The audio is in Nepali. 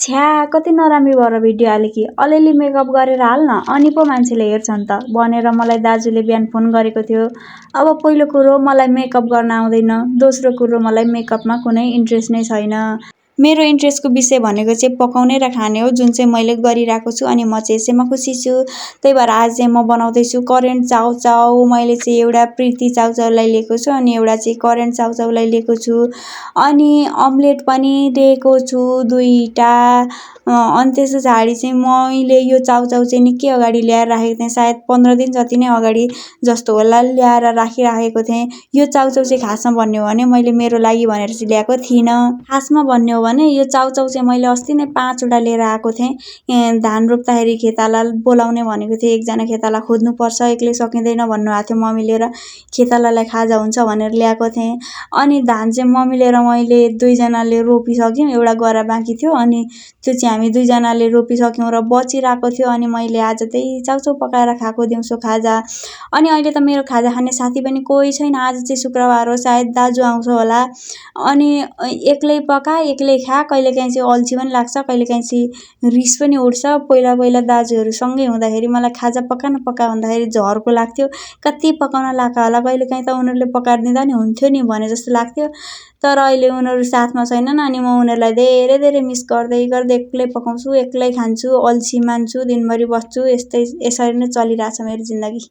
छ्या कति नरामी भएर भिडियो हाले कि अलिअलि मेकअप गरेर हाल न अनि पो मान्छेले हेर्छन् त भनेर मलाई दाजुले बिहान फोन गरेको थियो। अब पहिलो कुरो मलाई मेकअप गर्न आउँदैन, दोस्रो कुरो मलाई मेकअपमा कुनै इन्ट्रेस्ट नै छैन। मेरो इन्ट्रेस्टको विषय भनेको चाहिँ पकाउने र खाने हो, जुन चाहिँ मैले गरिरहेको छु अनि म चाहिँ यसैमा खुसी छु। त्यही भएर आज चाहिँ म बनाउँदैछु करेन्ट चाउचाउ। मैले चाहिँ एउटा प्रीति चाउचाउलाई लिएको छु अनि एउटा चाहिँ करेन्ट चाउचाउलाई लिएको छु अनि अम्लेट पनि लिएको छु दुईटा। अनि त्यस पछाडि चाहिँ मैले यो चाउचाउ चाहिँ निकै अगाडि ल्याएर राखेको थिएँ, सायद 15 दिन जति नै अगाडि जस्तो होला ल्याएर राखिराखेको थिएँ। यो चाउचाउ चाहिँ खासमा भन्ने हो भने मैले मेरो लागि भनेर चाहिँ ल्याएको थिइनँ। खासमा भन्ने हो भने यो चाउचाउ चाहिँ मैले अस्ति नै 5 वटा लिएर आएको थिएँ। धान रोप्दाखेरि खेताला बोलाउने भनेको थिएँ, एकजना खेताला खोज्नुपर्छ, एक्लै सकिँदैन भन्नुभएको थियो मम्मीले र खेतालालाई खाजा हुन्छ भनेर ल्याएको थिएँ। अनि धान चाहिँ मम्मीले र मैले दुईजनाले रोपिसक्यौँ, एउटा गरा बाँकी थियो अनि त्यो चाहिँ हामी दुईजनाले रोपिसक्यौँ र बचिरहेको थियो अनि मैले आज त्यही चाउचाउ पकाएर खाएको दिउँसो खाजा। अनि अहिले त मेरो खाजा खाने साथी पनि कोही छैन, आज चाहिँ शुक्रबार हो, सायद दाजु आउँछ होला। अनि एक्लै पका एक्लै खा, कहिलेकाहीँ चाहिँ अल्छी पनि लाग्छ, कहिलेकाहीँ चाहिँ रिस पनि उठ्छ। पहिला पहिला दाजुहरू सँगै हुँदाखेरि मलाई खाजा पका न पका भन्दाखेरि झर्को लाग्थ्यो, कति पकाउन लागा होला, कहिलेकाहीँ त उनीहरूले पकाएर दिँदा नि हुन्थ्यो नि भने जस्तो लाग्थ्यो। तर अहिले उनीहरू साथमा छैनन् अनि म उनीहरूलाई धेरै धेरै मिस गर्दै गर्दै एक्लै पकाउँछु, एक्लै खान्छु, अल्छी मान्छु, दिनभरि बस्छु। यसरी नै चलिरहेछ मेरो जिन्दगी।